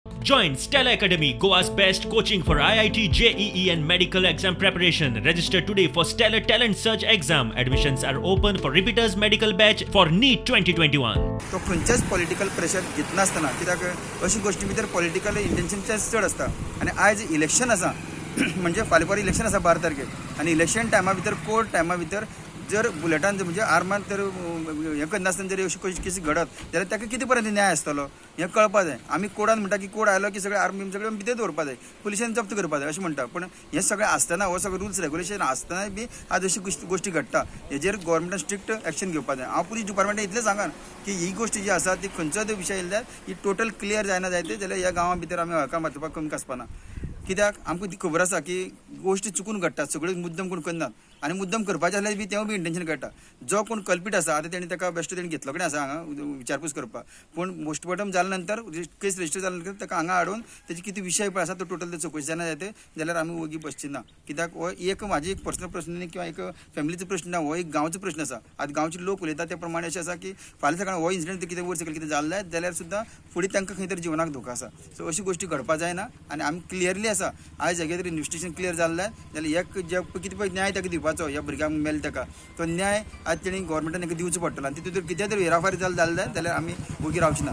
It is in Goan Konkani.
Join Stella Academy, Goa's best coaching for IIT, JEE and medical exam preparation. Register today for Stellar Talent Search exam. Admissions are open for repeaters medical batch for NEET 2021. तो खंयचेच पॉलिटिकल प्रेशर घेतनासतना, कित्याक अशी गोश्टी भितर पॉलिटिकल इंटेन्शन चड आसता. आनी आयज इलेक्शन आसा, म्हणजे फाल्यां परां इलेक्शन आसा 12 तारखेक, आनी इलेक्शन टायमा भितर कोर्ट टायमा भितर जर बुलेटान म्हणजे आर्मान तर हें करनासतना जर अशी केसी घडत जाल्यार ताका कितें पर्यंत न्याय आसतलो हें कळपा जाय. आमी कोर्टान म्हणटा की कोर्ट आयलो की सगळे आर्मी सगळे भितर दवरपा जाय, पुलिसान जप्त करपा जाय अशें म्हणटा. पूण हें सगळें आसतना हो सगळो रुल्स रेगुलेशन आसतनाय बी आज अशी गोश्टी घडटा. हेजेर गोवोरमेंटान स्ट्रिक्ट एक्शन घेवपा जाय. हांव पुलीस डिपार्टमेंटान इतलें सांगान की ही गोश्ट जी आसा ती खंयचोय विशय येयल्यार ही टोटल क्लियर जायना जायते जाल्यार ह्या गांवां भितर आमी हळका मातोवपाक कमी आसपाना. कित्याक आमकां खबर आसा की गोश्टी चुकून घडटा, सगळ्यो मुद्दम कोण करनात आनी मुद्दम करपाचें जाल्यार बी तेंवूय बी इंटेन्शन घडटा. जो कोण कल्पीट आसा आतां तेणी ताका बेश्टो तेणी घेतलो कडेन आसा हांगा विचारपूस करपाक, पूण पोस्टमॉर्टम जाल्या नंतर केस रजिस्टर जाल्या नंतर ताका हांगा हाडून तेजे कितें विशय पळय आसा तो टोटल चवकशी जायना जायते जाल्यार आमी वोगी बसची ना. कित्याक हो एक म्हाजी एक पर्सनल प्रश्न न्ही किंवा एक फॅमिलीचो प्रश्न ना, हो एक गांवचो प्रश्न आसा. आतां गांवचे लोक उलयता त्या प्रमाणे अशें आसा की फाल्यां सकाळीं हो इन्सिडंट कितें वयर सकयल कितें जालें जाल्यार सुद्दां फुडें तांकां खंय तरी जिवनाक धोको आसा. सो अशी गोश्टी घडपा जायना आनी आमी क्लियरली आसा आयज हेगें जर इन्वेस्टिगेशन क्लियर जाल्लें जाल्यार एक जे कितें पळय न्याय ताका दिवपाचो ह्या भुरग्यांक मेल ताका तो न्याय आज तेणी गोवोरमेंटान ताका दिवचो पडटलो. आनी तितून कितें तरी हेराफेरी जालें जाल्यार आमी वोगी रावचे ना.